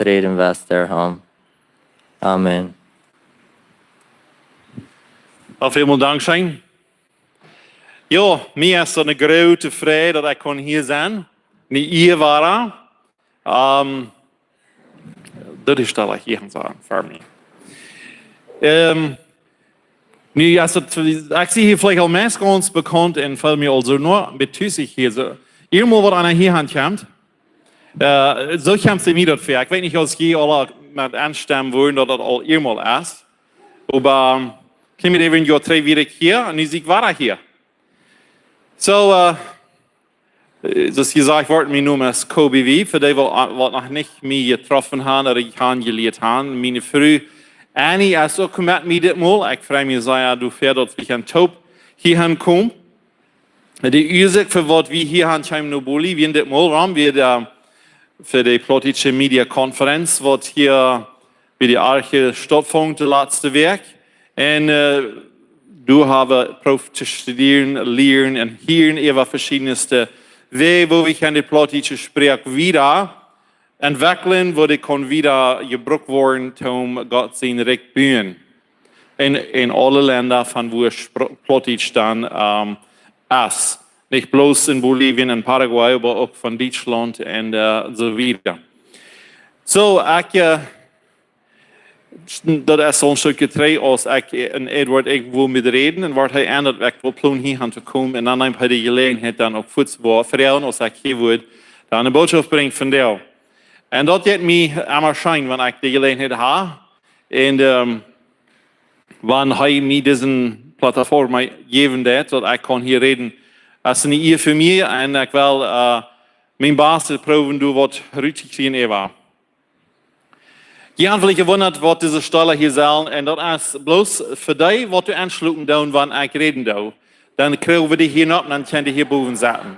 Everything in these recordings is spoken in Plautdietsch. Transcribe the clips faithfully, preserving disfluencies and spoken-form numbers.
Fräd un West derch am. Amen. Well, välmol Dank, Shane. Jo, mie es daut eene groote Freid, daut ekj kaun hia sennen. Mie Ea wia. Ähm, daut es daut, waut ekj hia sajen, fa mie. Ähm, nu, jo, soo, ekj sie hia veleicht aul meist gaunz bekaunt un feel mie aulsoo noch een bät tusich hia soo. Irjentwua waut aun hia aun kjemt. Äh, soo kjemt see mie daut väa. Ekj weet nich, aus jie aule met enstemmen wudden, daut daut aul irjentwua es. Oba, ähm, kjeem mie äwen een Joa trigj wia ekj hia un nu sie ekj wada hia. Soo, äh, Äh, soo aus jesajcht woat, mien Nomen es Kobe Wie. Fa dee waut, waut noch nich mie jetroffen haben ooda kjanen jelieet haben, miene Fru Annie es uk met mie ditmol. Ekj frei mie sea doafäa, daut wie kjennen toop hia aunkomen. De Uasoak fa waut wie hia aun kjeemen no Bolivien ditmol, wuarom wie doa fa de Plautdietsche Media Konferenz, waut hia bie de Arche stautfunk de latste Wäakj. Un, äh, doa hab wie jeprooft to studieren, lieren un hieren äwa veschiedne Wäaj, woo wie kjennen de plautdietsche Sproak wieda entwikjlen, woo dee kaun wieda jebrukt woaren, om Gott sien Rikj buen. En, en aule Lenda von wua Spro-, Plautdietsch dan, ähm, es. Nich bloos en Bolivien un Paraguay, oba uk von Dietschlaunt un, äh, soo wieda. Soo, ekj, äh, daut es soon Stekj trigj, aus ekj un Edward, ekj wull met räden, un wort hee aun daut ekj wull planen hia aun to komen, un dan neem hee de Jeläajenheit dan uk fuaz woa, froagen, aus ekj hia wudd dan eene Bootschoft brinjen von doa. Un daut jeit mie emma scheen, wan ekj de Jeläajenheit hab, un, ähm, wan hee mie dise Plattform jäwen deed, daut ekj kaun hia räden, es eene Ea fa mie, un ekj well, äh, mien Bastet proowen, doa waut rut to kjrieen äwa. Jie haben veleicht jewundat, waut dise Stolen hia sellen, un daut es bloos fa dee, waut doa aunschluten doonen, wan ekj räden doo. Dan kjrieen wie dee hia noch, dan kjenn jie hia bowen sitten.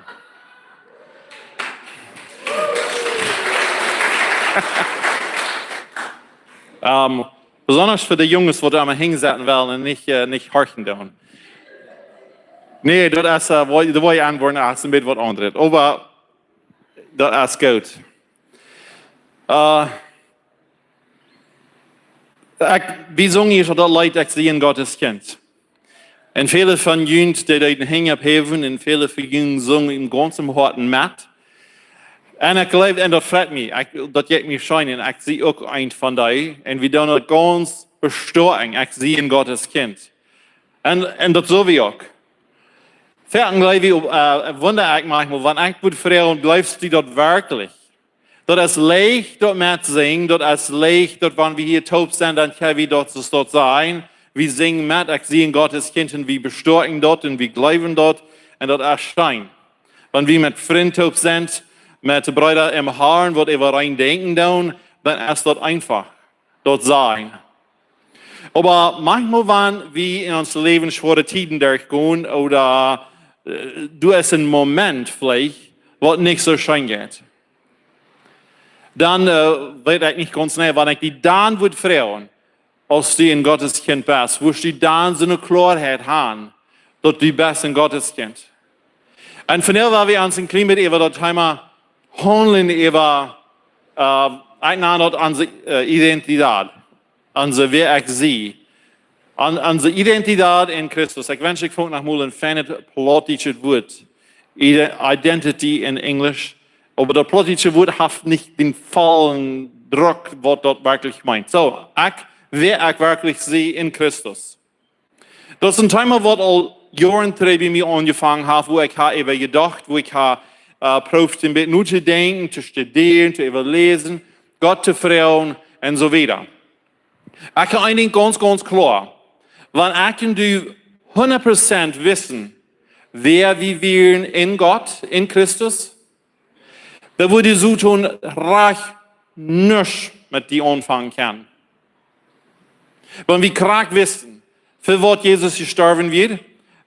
Ähm, besonda fa de Junges, waut doa aum Henj sitten wellen un nich, äh, nich horchen doonen. Nä, daut es, äh, woo, de Wäaj aun woaren, es een bät waut aundret. Oba daut es goot. Äh, ekj, wie sungen hia daut Leet, Ekj sie een Gottes Kjint. Un väle von junt, dee deeden de Henj opphäwen, un väle von junt sungen em gaunzen Hoaten met. Un ekj jleew, un daut freit mie, ekj, daut jeit mie scheen, un ekj sie uk eent von dee. Un wie doonen daut gaunz bestoaken, Ekj sie een Gottes Kjint. Un, un daut soo wie uk. Foaken jleew wie, äh, wunda ekj maunchmol, wan ekj wudd froagen, jleefst du daut werkjlich? Daut es leicht, daut met to sinjen, daut es leicht, daut wan wie hia toop sent, dan kjenn wie daut, soo daut sajen. Wie sinjen met, Ekj sie een Gottes Kjint, un wie bestoaken daut, un wie jleewen daut, un daut es scheen. Wan wie met Frind toop sent, met Breeda em Harn, waut äwareen denkjen doonen, dan es daut eefach, daut sajen. Oba maunchmol, wan wie en ons Läwen schwoare Tieden derchgonen, ooda, äh, doa es een Moment veleicht, waut nich soo scheen jeit, dan, äh, weet ekj nich gaunz jeneiw, wan ekj die dan wudd froagen, aus du een Gottes Kjint best, wurscht du dan soone Kloaheit haben, daut du best een Gottes Kjint? Un vondoag well wie ons een kjlien bät äwa daut Thema haundlen äwa, äh, ekj nan daut onse, äh, Identität, onse, wäa ekj sie. Aun, onse Identität en Christus. Ekj wensch, ekj funk noch mol een feinet plautdietschet Wuat. Ide-, identity in English. Oba daut plautdietsche Wuat haft nich dän vollen Druck, waut daut werkjlich meent. Soo, ekj, wäa ekj werkjlich sie en Christus. Daut es een Thema, waut aul Joaren trigj bie mie aunjefongen haft, wua ekj hab äwa jedocht, wua ekj hab, äh, jeprooft, een bät notodenkjen, to studieren, to äwaläsen, Gott to froagen un soo wieda. Ekj kaun een Dinkj gaunz, gaunz kloa. Wan ekj un du hundat Prozent wisten, wäa wie wieren en Gott, en Christus, dan wudd de Soton rajcht nuscht met die aunfangen kjennen. Wan wie krakjt wisten, fa waut Jesus jestorwen wia,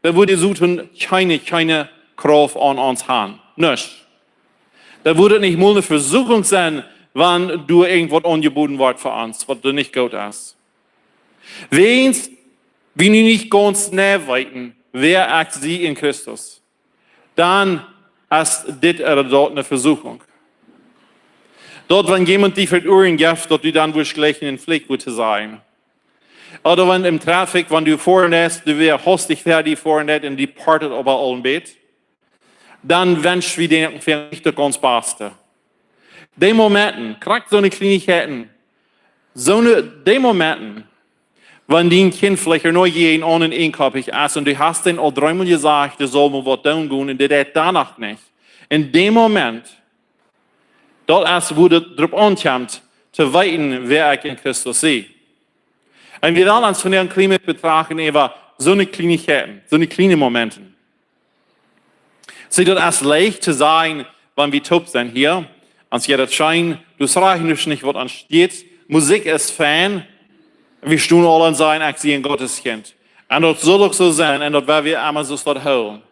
dan wudd de Soton kjeene, kjeene Krauft aun ons haben. Nuscht. Dan wudd et nich mol eene Vesieekjunk sennen, wan doa irjentwaut aunjeboden woat fa ons, waut doa nich goot es. Wan wie nu nich gaunz jeneiw weeten, wäa ekj sie en Christus, dan es dit ooda daut eene Vesieekjunk. Daut, wan jemaunt die fa de Uaren jeft, daut du dan wurscht jlikj een Flick wudd to sennen. Ooda wan em Traffic, wan du foaren deist, du wia hastich ver die foaren deist un die partet opp aul een bät, dan wensch wie dän nich daut gaunz baste. Dee Momenten, krakjt soone Kjleenichkjeiten, soone, dee Momenten, wan dien Kjint veleicht noch nich een aun un eenkoppich es un du hast dän aul dreemol jesajcht, dee saul mau waut doonen gonen un dee deit daut noch nich. En däm Moment, daut es, wua daut doaropp aunkjemt, to weeten, wäa ekj en Christus sie. Un wie wellen ons vondoag een kjlien bät betrachten äwa soone Kjleenichkjeiten, soone kjliene Momenten. See, daut es leicht to sajen, wan wie toop sent hia. Ons jeit daut scheen, du sajchst nich, waut aunsteit. Musikj es fein. Wie stonen aula un sajen, ekj sie een Gotteskjint. Un daut saul uk soo sennen, un daut woa wie emma soo daut hoolen.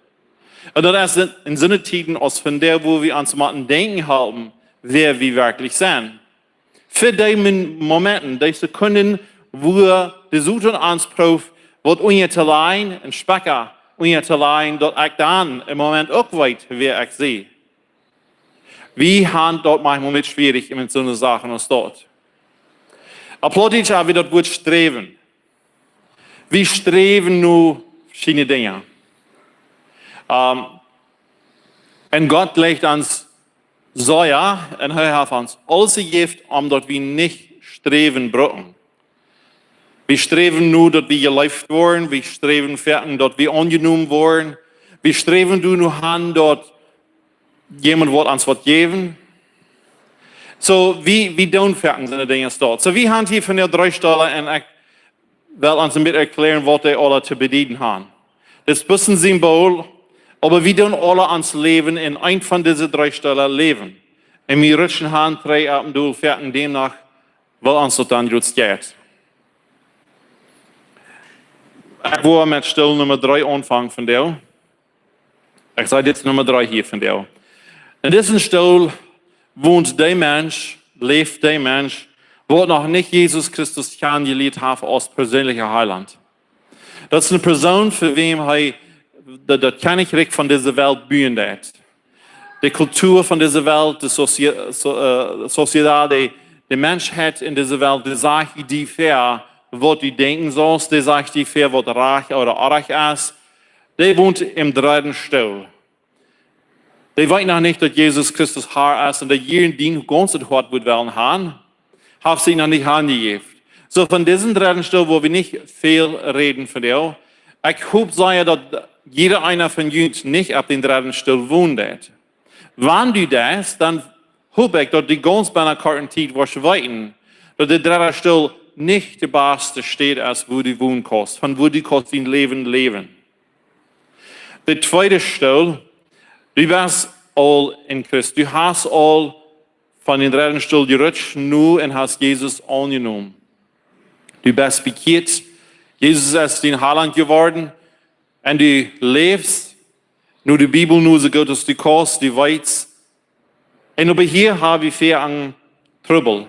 Un daut es en, en soone Tieden aus vondoag, wua wie ons motten denkjen halpen, wäa wie werkjlich sent. Fa dee Min-, Momenten, dee Sekunden, wua de Soton ons proowt, waut unja to lajen, een Specka unja to lajen, daut ekj dan em Moment uk weet, wäa ekj sie. Wie haben daut maunchmol met schwierich met soone Sachen aus daut. Opp Plautdietsch hab wie daut Wuat sträwen. Wie sträwen no veschiedne Dinja. Ähm, un Gott lajcht ons soo, jo, un hee haft ons aules jejäft, om daut wie nich sträwen brucken. Wie sträwen nu, daut wie jeleeft woaren. Wie sträwen foaken, daut wie aunjenomen woaren. Wie sträwen doano han, daut jemaunt woat ons waut jäwen. Soo, wie, wie doonen foaken soone Dinja aus daut. Soo, wie haben hia vondoag dree Städen un ekj well ons een bät erkjlären, waut dee aula to bedieden haben. Daut es bloos een Symbol, oba wie doonen aula ons Läwen en eent von dise dree Städen läwen. Un wie rutschen han, dree opp un dol, foaken, deemno, wiels ons daut dan jrod jeit. Ekj well met Städ Numma dree aunfangen vondoag. Ekj saj, dit es Numma dree hia vondoag. En disen Städ wont dee Mensch, läft dee Mensch, waut noch nich Jesus Christus kjanen jelieet haft aus perseenelja Heilaunt. Daut es eene Persoon, fa wäm hee daut, daut Kjennichrikj von dise Welt buen deed. De Kultua von dise Welt, de socia-, so, äh, sociedad, de, de Menschheit en dise Welt, dee sajcht die väa, waut du denkjen saust, dee sajcht die väa, waut rajcht ooda orrajcht es. Dee wont em dredden Städ. Dee weet noch nich, daut Jesus Christus Herr es un daut hee en dien gaunzet Hoat wudd wellen han. Haft sikj noch nich hanjejäft. Soo, von disen dredden Städ woa wie nich väl räden vondoag. Ekj hop sea, daut jieda eena von junt nich opp dän dredden Städ wonen deit. Wan du deist, dan hop ekj, daut du gaunz benne korte Tiet woascht weeten, daut de dredde Städ nich de baste Städ es, wua du wonen kaust, von wua du kaust dien Läwen läwen. De tweede Städ, du best aul en Christ. Du hast aul von dän dredden Städ jerutscht nu un hast Jesus aunjenomen. Du best bekjieet. Jesus es dien Heilaunt jeworden. Un du läfst no de Bibel, nu soo goot aus du kaust, du weetst. Un oba hia hab wie väa aun Trubbel.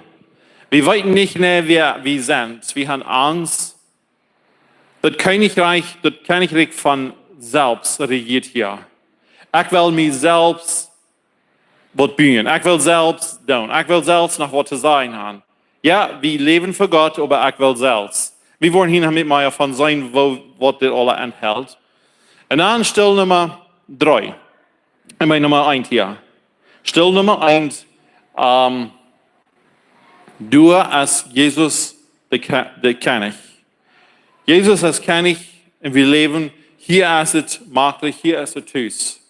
Wie weeten nich mea, wäa wie sent. Wie haben Angst. Daut Kjennichrikj, daut Kjennichrikj von selfst rejieet hia. Ekj well mie selfst waut buen. Ekj well selfst doonen. Ekj well selfst noch waut to sajen han. Jo, wie läwen fa Gott, oba ekj well selfst. Wie woaren hia noch met mea von seenen, woo, waut dit aula enhelt. Un dan Städ Numma dree. Ekj meen Numma eent hia. Städ Numma eent, ähm, doa es Jesus de Ke-, de Kjennich. Jesus es Kjennich un wie läwen, hia es et maklich, hia es et tus.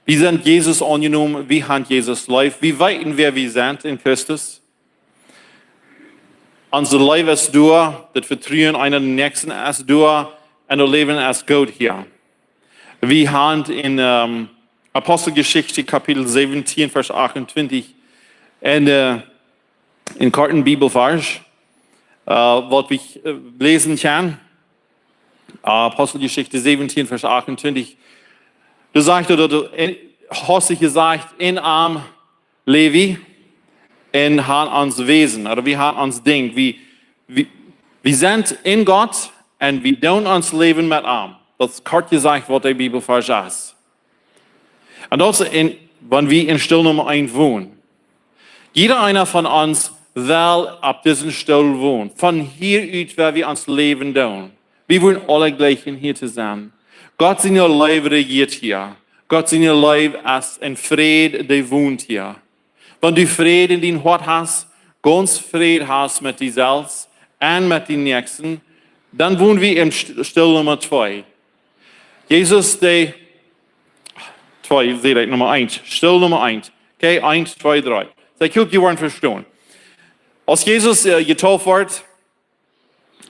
Wie sent Jesus aunjenomen, wie haben Jesus leef, wie weeten, wäa wie sent en Christus. Onse Leew es doa, daut Vetruen eena dän Näakjsten es doa, un daut Läwen es goot hia. Wie haben en, ähm, Aposteljeschicht Kapitel säwentieen, Varsch achtuntwintich, un, äh, een korten Bibelvarsch, äh, waut wie, äh, läsen kjennen. Aposteljeschicht säwentieen, Varsch achtuntwintich. Doa sajcht et, daut et en, haft sikj jesajcht, en am läw wie un haben ons Wäsen, ooda wie haben ons Dinkj. Wie, wie, wie sent en Gott un wie doonen ons Läwen met am. Daut es kort jesajcht, waut de Bibelvarsch es. Un daut es en, wan wie en Städ Numma eent wonen. Jieda eena von ons well opp disen Stool wonen. Von hia ut, wua wie ons Läwen doonen. Wie wellen aule jleichen hia to sennen. Gott siene Leew rejieet hia. Gott siene Leew es een Fräd, dee wont hia. Wan du Fräd en dien Hoat hast, gaunz Fräd hast met die selfst un met dien Näakjsten, dan wonen wie em St-, Stool Numma twee. Jesus, dee, twee, saj ekj Numma eent. Stool Numma eent. Okay, eent, twee, dree. Saj, ekj hop, jie woaren vestonen. Aus Jesus, äh, jedeept wort,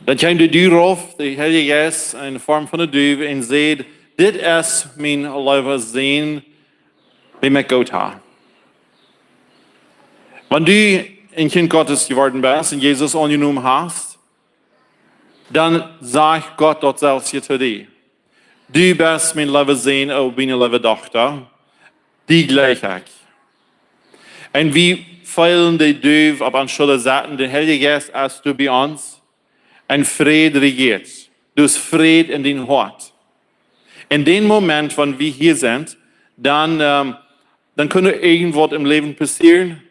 dan kjeem de Duw rauf, de Heilje Jeist, en de Form von eene Duw, un säd: "Dit es mien leewa Sän, wäm ekj goot ha." Wan du een Kjint Gottes jeworden best un Jesus aunjenomen hast, dan sajcht Gott daut selfst hia to die. Du best mien leewa Sän, o miene leewe Dochta, die jleich ekj. Un wie feelen de Duw opp onse Schulla sitten, de Heilje Jeist es doa bie ons, un Fräd rejieet. Du hast Fräd en dien Hoat. En dän Moment, wan wie hia sent, dan, ähm, dan kaun irjentwaut em Läwen passieren.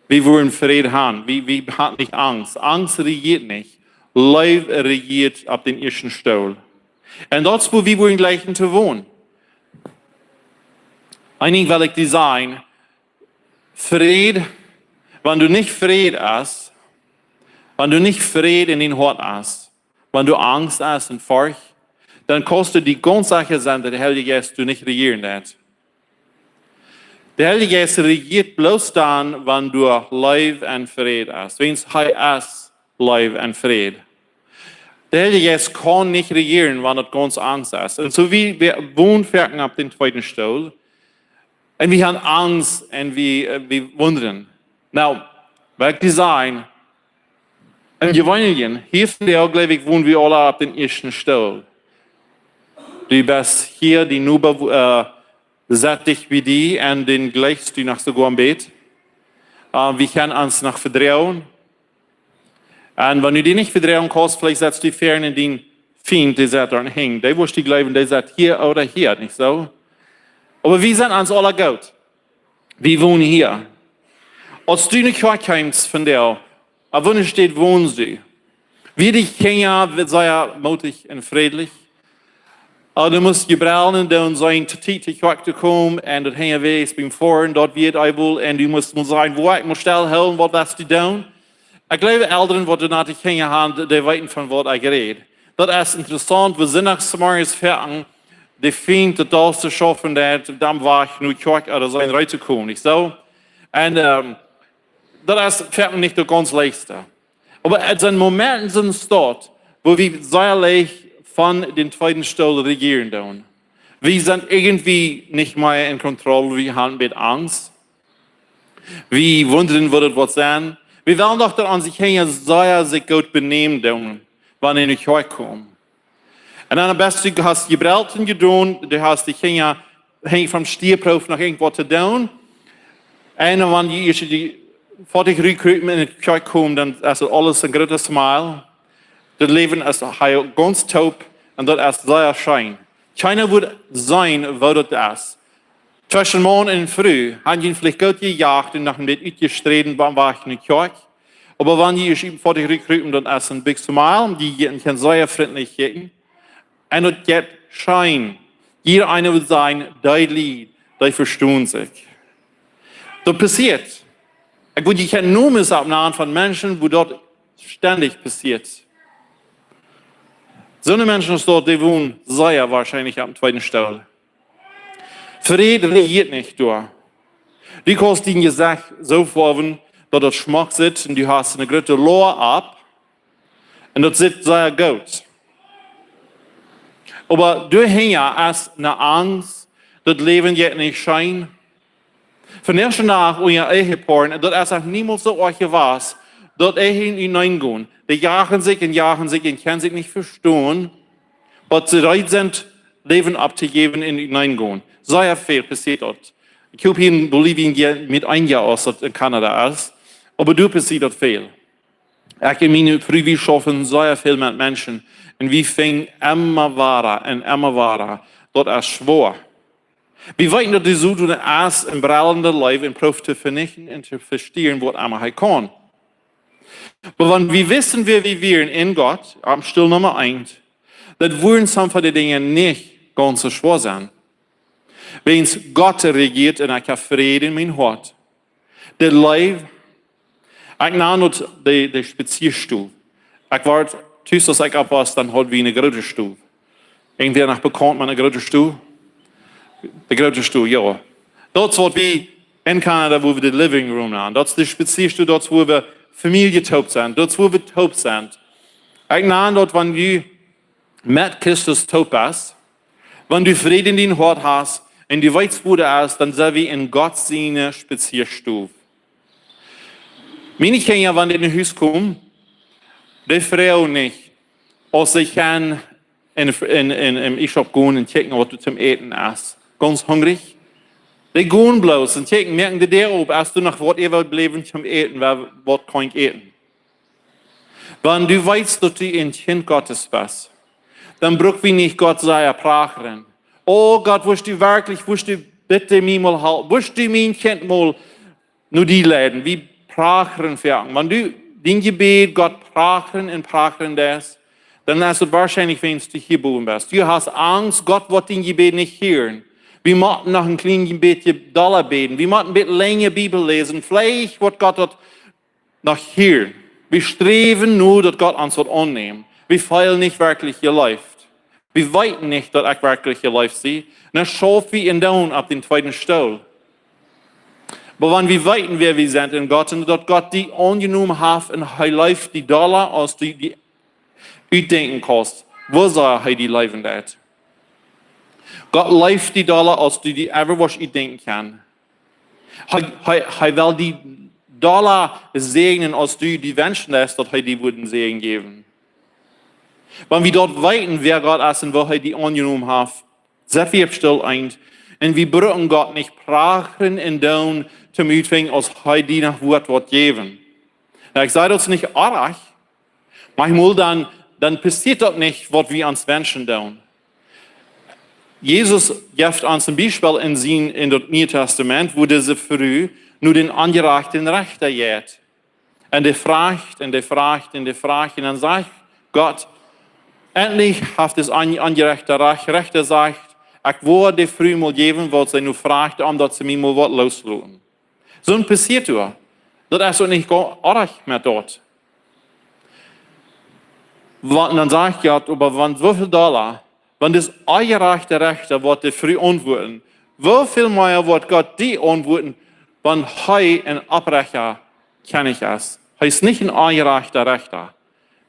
Wie woaren Fräd han. Wie, wie han nich Angst. Angst rejieet nich. Leew rejieet opp dän ieeschten Stool. Un daut es, wua wie woaren jleichen to wonen. Een Dinkj well ekj die sajen, Fräd, wan du nich Fräd hast, wan du nich Fräd en dien Hoat hast, wan du Angst hast un Forcht, dan kaust du die gaunz secha sennen, daut de Heilje Jeist doa nich rejieren deit. De Heilje Jeist rejieet bloos dan, wan doa Leew un Fräd es. Wiels hee es Leew un Fräd. De Heilje Jeist kaun nich rejieren, wan et gaunz Angst es. Un soo wie, wie wonen foaken opp dän tweeden Stool. Un wie han Angst un wie, äh, wie wundren. Nu, well ekj die sajen, em Jeweeneljen, hia vondoag, jleew ekj, wonen wie aula opp dän ieeschten Stool. Du best hia, dien Noba, äh, sett dicht bie die un dän jleichst du noch soogoa een bät. Äh, wie kjennen ons noch vedroagen. Un wan du die nich vedroagen kaust, veleicht sitst du ver un dien Fient, dee sett doa hinjen. Dee woascht du jleewen, dee sett hia ooda hia, nich soo? Oba wie sent ons aula goot. Wie wonen hia. Aus du no Kjoakj kjeemst vondoag, opp woone Städ wonst du? Wieren de Kjinja sea mootich un frädlich? Oba du must jebrellen un dan sennen, to Tiet to Kjoakj to komen un daut hinjawäajes biem Foaren, daut wia et eewel, un du must mol sajen: "Woo, ekj mott stell hoolen, waut west du doonen?" Ekj jleew, Elren, waut doa no de Kjinja gonen, dee weeten, von waut ekj räd. Daut es interessaunt, wie sent noch smarjes foaken, de Fient daut aules to schaufen, daut dan wajch no Kjoakj ooda soo reed to komen, nich soo? Un, ähm, daut es foaken nich daut gaunz leichste. Oba et sent Momenten, sent daut, wua wie sea leicht von dän tweeden Stool rejieren doonen. Wie sent irjentwie nich mea en Kontroll, wie han een bät Angst. Wie wundren, woo daut woat sennen. Wie wellen doch, daut onse Kjinja sea sikj goot benämen doonen, wan see no Kjoakj komen. Un dan best du, hast jebrellt un jedonen, du hast de Kjinja hinjen vom Stieproof noch irjentwaut to doonen. Un wan du ieescht die foaken rut kjrichst un no Kjoakj komen, dan es et aules een groota Smile. Daut Läwen es hia gaunz toop un daut es sea scheen. Kjeena woat seenen, woo daut es. Tweschen Maun un Fru, han jie veleicht goot jejacht un noch een bät utjesträden, wan wajch no Kjoakj. Oba wan jie ieescht foaken rut kjrichst, dan es een big smile, dee jeit sea frintlich hia. Un daut jeit scheen. Jieda eena woat sajen, dee Lied, dee vestonen sikj. Daut passieet. Ekj wudd nich kjennen Nomes oppnanen von Menschen, wua daut stendich passieet. Soone Menschen aus daut, dee wonen sea woarschienlich opp dän tweeden Stool. Fräd rejieet nich doa. Du kaust dien Jesecht soo foawen, daut daut schmock sitt un du hast eene groote Loa opp. Un daut sitt sea goot. Oba doahinja es eene Angst, daut Läwen jeit nich scheen. Vondoag unja Ehepoaren, un daut es uk niemols soo oajch jewast, daut Ehen uteneen gonen. Dee jagen sikj un jagen sikj un kjennen sikj nich vestonen, waut see reed sent, Läwen opptojäwen un uteneen gonen. Sea väl passieet daut. Ekj hop hia en Bolivien jeit met een Joa, aus daut en Kanada es. Oba doa passieet daut väl. Ekj un miene Fru, wie schaufen sea väl met Menschen. Un wie finjen emma wada un emma wada, daut es schwoa. Wie weeten, daut de Soton es een brellenda Leew un prooft to venichten un to vestieren, waut emma hee kaun. Oba wan wie wisten, wäa wie wieren en Gott, opp Stel Numma eent, dan wudden some von de Dinja nich gaunz soo schwoa sennen. Wäajens Gott rejieet un ekj hab Fräd en mien Hoat. De Leew, ekj nand daut de, de Spazieastow. Ekj wort, tus aus ekj oppwoss, dan haud wie eene groote Stow. Irjentwäa noch bekaunt met eene groote Stow? De groote Stow, jo. Daut es waut wie en Kanada, woo wie de living room nanen. Daut es de Spazieastow, daut es woo wie Famielje toop sent. Daut es woo wie toop sent. Ekj nand daut, wan du met Christus toop best, wan du Fräd en dien Hoat hast un du weetst, woo daut es, dan sent wie en Gott siene Spazieastow. Miene Kjinja, wan dee no Hus komen, dee froagen nich, aus see kjennen en, en, en, en Iesschaup gonen un kjikjen, waut doa toom Äten es. Gaunz hungrich. Dee gonen bloos un kjikjen, moaken de Däa op, es doa noch waut äwabläwen toom Äten, wa-, waut kaun ekj äten? Wan du weetst, daut du een Kjint Gottes best, dan bruck wie nich Gott sea prachren. O Gott, wurscht du werkjlich, wurscht du bitte mie mol halpen, wurscht du mien Kjint mol no die leiden? Wie prachren foaken. Wan du dien Jebäd Gott prachren un prachren deist, dan es et woarschienlich, wäajens du hia bowen best. Du hast Angst, Gott woat dien Jebäd nich hieren. Wie motten noch een kjlien bät dolla bäden. Wie motten een bät lenja Bibel läsen. Veleicht woat Gott daut noch hieren. Wie sträwen nu, daut Gott ons woat aunnämen. Wie feelen nich werkjlich jeleeft. Wie weeten nich, daut ekj werkjlich jeleeft sie. Un dan schauf wie en doonen opp dän tweeden Stool. Oba wan wie weeten, wäa wie sent en Gott un daut Gott die aunjenomen haft un hee leeft die dolla, aus du die utdenkjen kaust, woo sea hee die leewen deit. Gott leeft die dolla, aus du die ever woascht utdenkjen kjennen. Hee, hee, hee well die dolla säajnen, aus du die wenschen deist, daut hee die wudd een Säajen jäwen. Wan wie daut weeten, wäa Gott es un woo hee die aunjenomen haft, sent wie opp Stel eent. Un wie brucken Gott nich prachren un doonen, toom utfinjen, aus hee die noch woat waut jäwen. Nu, ekj saj, daut es nich oajch. Maunchmol dan, dan passieet daut nich, waut wie ons wenschen doonen. Jesus jeft ons een Biespel en sien, en daut Niee Tastament, woo dise Fru no dän aunjerajchten Rechta jeit. Un dee froagt, un dee froagt, un dee froagt. Un dan sajcht Gott, endlich haft dis aun-, aunjerajchta Rech-, Rechta jesajcht, ekj woa dee Fru mol jäwen, waut see nu froagt, om daut see mie mol woat loosloten. Soo passieet daut. Daut es uk nich oajch met daut. Wa-, dan sajcht Gott, oba wan, woo väl dolla, wan dis aunjerajchta Rechta woat dee Fru auntwuaden, woo väl mea woat Gott die auntwuaden, wan hee een oprajchta Kjennich es? Hee es nich een aunjerajchta Rechta.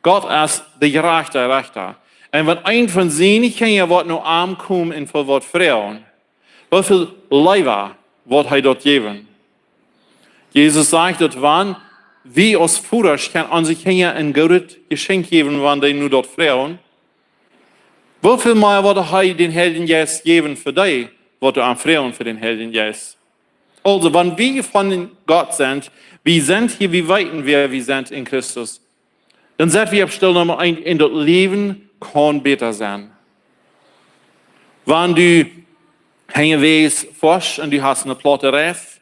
Gott es de jerajchta Rechta. Un wan eena von siene Kjinja woat no am komen un fa waut froagen, woo väl leewa woat hee daut jäwen? Jesus sajcht, daut wan wie aus Vodasch kjennen onse Kjinja een goodet Jeschenkj jäwen, wan dee nu daut froagen, woo väl mea woat hee dän Heiljen Jeist jäwen fa dee, waut doa aun froagen fa dän Heiljen Jeist? Aulsoo, wan wie von Gott sent, wie sent hia, wie weeten, wäa wie sent en Christus, dan sent wie opp Stel Numma eent, un daut Läwen kaun bäta sennen. Wan du unjawäajes foascht un du hast eene plaute Reif,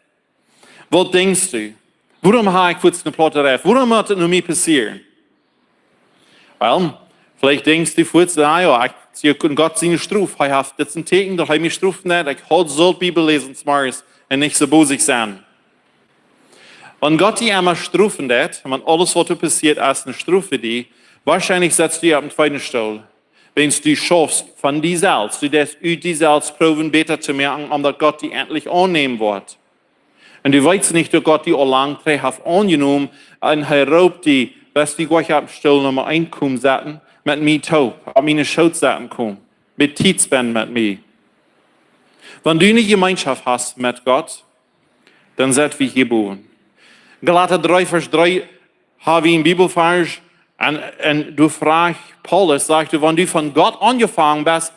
waut denkjst du? Wuarom hab ekj fuaz eene plaute Reif? Wuarom mott daut no mie passieren? Well, veleicht denkjst du fuaz, na jo, ekj sie en Gott siene Strof. Hee haft dit een Tieekjen, daut hee mie strofen deit. Ekj haud sullt Bibel läsen zemorjes un nich soo bosich sennen. Wan Gott die emma strofen deit, wan aules, waut doa passieet, es eene Strof fa die, woarschienlich setst du die opp dän tweeden Stool. Wäajens du schaufst von die selfst, du deist ut die selfst proowen bäta to moaken, om daut Gott die endlich aunnämen woat. Un du weetst nich, daut Gott die aul lang trigj haft aunjenomen, un hee roopt die, best du nich opp Stel Numma eent komen setten, met mie toop, opp mienen Schoot setten komen, met Tiet spenden met mie. Wan du eene Jemeenschoft hast met Gott, dan sent wie hia bowen. Galata dree, Varsch dree, hab wie een Bibelvarsch, un, un doa froagt Paulus, sajcht hee, wan du von Gott aunjefongen best,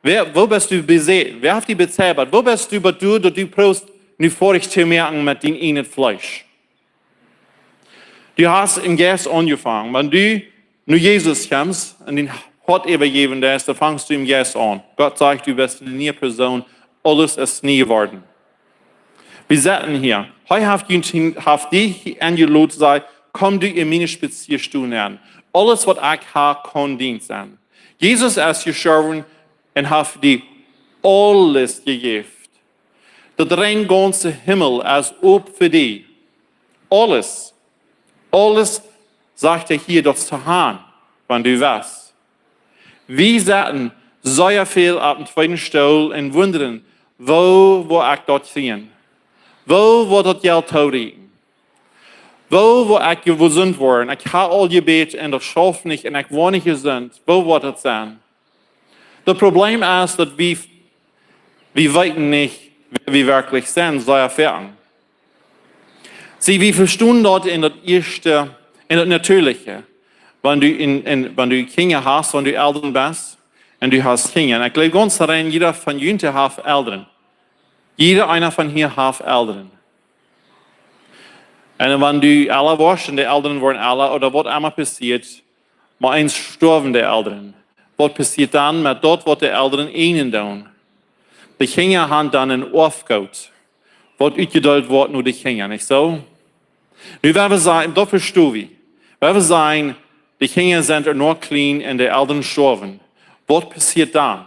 wäa, woo best du besäten? Wäa haft die bezeibat? Woo best du bat doa, daut du proowst nu foadich to moaken met dien ieejnet Fleesch? Du hast em Jeist aunjefongen. Wan du no Jesus kjemst un dien Hoat äwajäwen deist, dan fangst du em Jeist aun. Gott sajcht, du best eene niee Persoon. Aules es nie jeworden. Wie sitten hia. Hee haft junt, haft die enjelot, säd: "Komm du en miene Spazieastow nenn. Aules waut ekj ha, kaun dient sennen." Jesus es jestorwen un haft die aules jejäft. Daut rein gaunze Himmel es op fa die. Aules. Aules, sajcht hee hia, daut es to han, wan du west. Wie sitten sea väl opp dän tweeden Stool un wundren: "Woo woa ekj daut kjrieen? Woo woat daut Jelt toorieekjen? Woo woa ekj jesunt woaren? Ekj ha aul jebät un daut schauft nich un ekj woa nich jesunt. Woo woat daut sennen?" Daut Problem es daut wie, wie weeten nich, wäa wie werkjlich sent, sea foaken. See, wie vestonen daut en daut ieeschte, en daut Natieeliche. Wan du en, en, wan du Kjinja hast, wan du Elren best, un du hast Kjinja. Un ekj jleew gaunz rein, jieda von junt haft Elren. Jieda eena von hia haft Elren. Un wan du ella woascht, un de Elren woaren ella, ooda waut emma passieet, mau eent stoawen de Elren. Waut passieet dan met daut, waut de Elren eenen doonen? De Kjinja han dan een Oafgoot, waut utjedeelt woat no de Kjinja, nich soo? Nu, wan wie sajen, daut vestonen wie. Wan wie sajen, de Kjinja sent ea noch kjlien un de Elren stoawen. Waut passieet dan?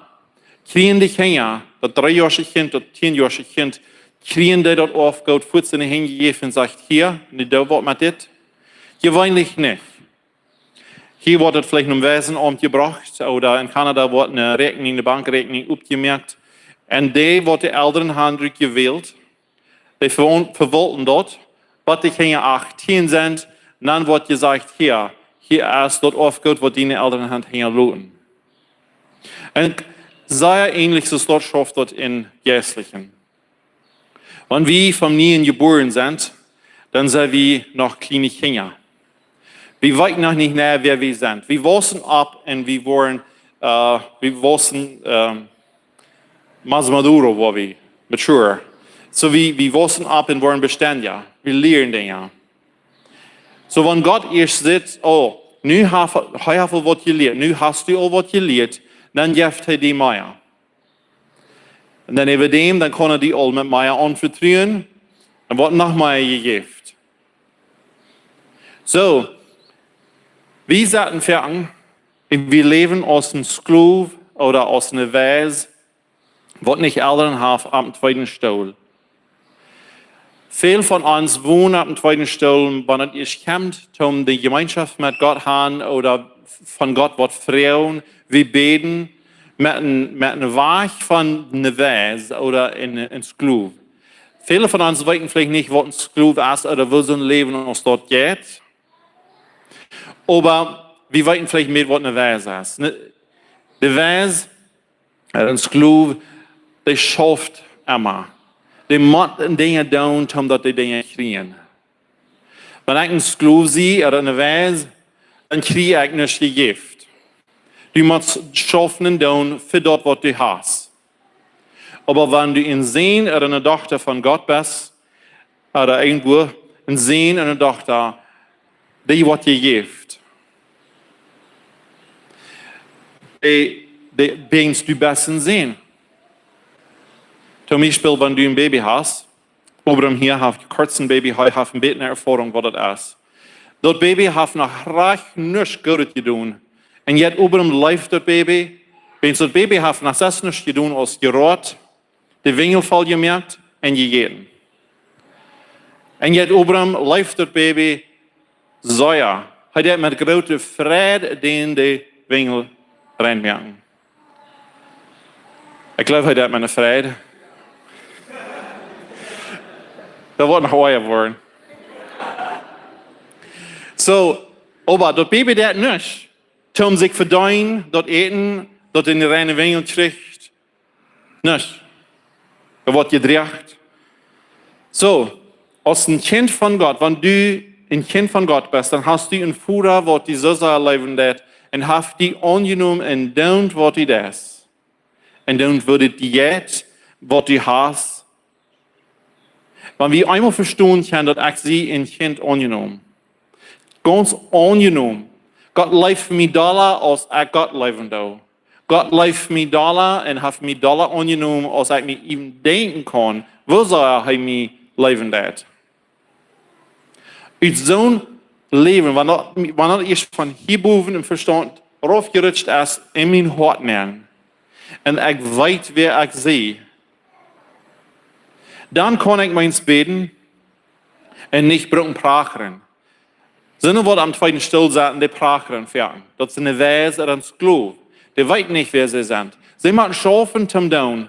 Kjrieen de Kjinja, daut dreejoasche Kjint, daut tieenjoasche Kjint, kjrieen dee daut Oafgoot fuaz en de Henj jejäft un sajcht: "Hia, nu doo waut met dit"? Jeweenlich nich. Hia woat et veleicht nom Weisenaumt jebrocht, ooda en Kanada woat eene Räakjnunk, eene Bankräakjnunk opjemoakt. Un dee, waut de Elren han rutjewält, dee vewaulten daut, bat de Kjinja achtieen sent, dan woat jesajcht: "Hia, hia es daut Oafgoot, waut diene Elren han hinjaloten." Un sea änlich es daut, schauft daut em Jeistlichen. Wan wie von nieem jebuaren sent, dan sent wie noch kjliene Kjinja. Wie weeten noch nich, nä, wäa wie sent. Wie wausen opp un wie woaren, äh, wie wausen, ähm, más maduro, woa wie, mature. Soo, wie, wie wausen opp un woaren bestendja. Wie lieren Dinja. Soo, wan Gott ieescht sajcht: "Oh, nu haft, hee haft aul waut jelieet, nu hast du aul waut jelieet", dan jeft hee die mea. Un dan äwa däm, dan kaun hee die aul met mea aunvetruen, un woat noch mea jejäft. Soo, wie sitten foaken, un wie läwen aus een Sklow ooda aus eene Weis, waut nich Elren haft, opp dän tweeden Stool. Väl von ons wonen opp dän tweeden Stool, wan et ieescht kjemt om de Jemeenschoft met Gott han ooda von Gott waut froagen, wie bäden, met een, met een Wajch von eene Weis ooda een, een Sklow. Väle von ons weeten veleicht nich, waut een Sklow es ooda woo soon Läwen aus daut jeit. Oba wie weeten veleicht mea, waut eene Weis es. Ne, de Weis, äh, een Sklow, dee schauft emma. Dee mott Dinja doonen, om daut dee Dinja kjrieen. Wan ekj een Sklow sie ooda eene Weis, dan kjrie ekj nuscht jejäft. Du motst schaufen un doonen fa daut, waut du hast. Oba wan du een Sän ooda eene Dochta von Gott best, ooda irjentwoo, een Sän un eene Dochta, dee woat jejäft. Dee, dee best du best een Sän. Toom Biespel, wan du een Baby hast, Obram hia haft kort een Baby, hee haft een bät Erfoarunk, waut daut es. Daut Baby haft noch rajcht nuscht Goodet jedonen. Un yet Obram leeft daut Baby. Wiels daut Baby haft noch selfst nuscht jedonen aus jeroat, de Winjel voll jemoakt un jejäten. Un yet Obram leeft daut Baby sea. Hee deed met groote Freid dän de Winjel rein moaken. Ekj jleew, hee deed met eene Freid. Daut woat noch oaja woaren. Soo, oba daut Baby deed nuscht, toom sikj vedeenen daut Äten, daut en de reine Winjel kjricht. Nuscht. Daut woat jedroagen. Soo, aus een Kjint von Gott, wan du een Kjint von Gott best, dan hast du een Voda, waut die soo sea leewen deed un haft die aunjenomen un doont, waut du deist. Un doont, woo dit die jeit, waut du hast. Wan wie eemol vestonen kjennen, daut ekj sie een Kjint aunjenomen. Gaunz aunjenomen. Gott leeft mie dolla, aus ekj Gott leewen doo. Gott leeft mie dolla un haft mie dolla aunjenomen, aus ekj mie äwent denkjen kaun, woo sea hee mie leewen deit. Ut soon Läwen, wan daut, wan daut ieescht von hia bowen em Vestaunt raufjerutscht es, en mien Hoat nenn, un ekj weet, wäa ekj sie, dan kaun ekj meist bäden un nich brucken prachren. Sent waut aum tweeden Stool sitten, dee prachren foaken. Daut sent de Weisen un Sklow. Dee weeten nich, wäa see sent. See motten schaufen toom doonen,